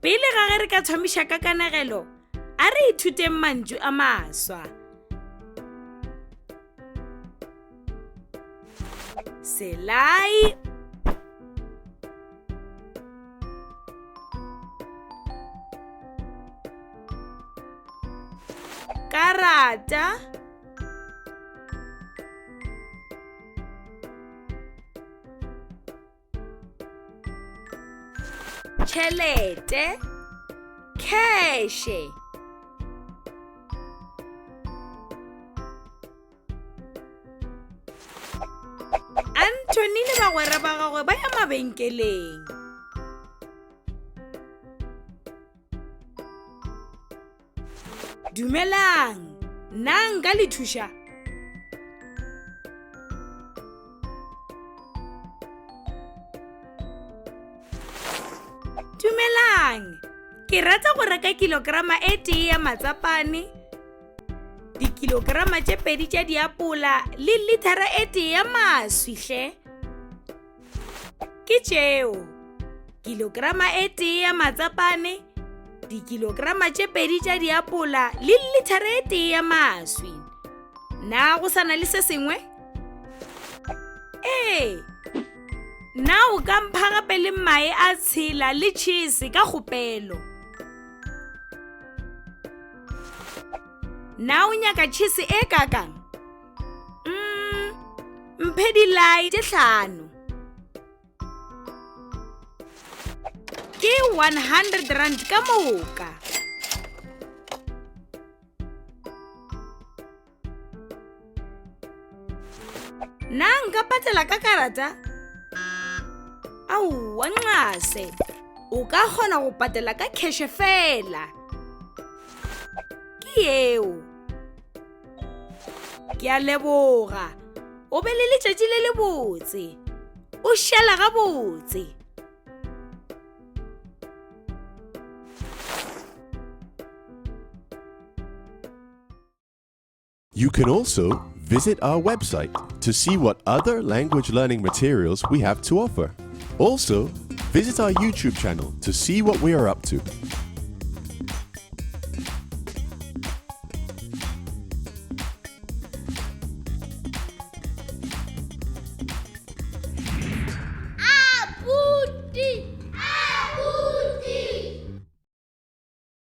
Pele ga ge re ka thomiša ka kanegelo, a re ithuteng mantšu a maswa. Selai Karata Tšhelete Kheshe Anthony le bagwera ba gagwe ba ya mabenkeleng. Dumelang, na nka le thuša? Dumelang, ke rata go reka kilograma e tee ya matsapane, dikilograma tše pedi tša diapola le lithara e tee ya maswi hle. Ke tšeo kilograma e tee ya matsapane, dikilograma tše pedi tša diapola le lithara e tee ya maswi. Na go sa na le se sengwe? Ee, na o ka mpha gape le mae a tshela le tšhese ka kgopelo? Na o nyaka tšhese e kakang? Mm, mphe dilai tše hlano. Ke 100 rand ka moka. Na nka patela ka karata? Aowa nxase, o ka kgona go patela ka kheshe fela. Ke yeo. Ke a leboga. O be le letšatši le lebotse. O šala gabotse. You can also visit our website to see what other language learning materials we have to offer. Also, visit our YouTube channel to see what we are up to.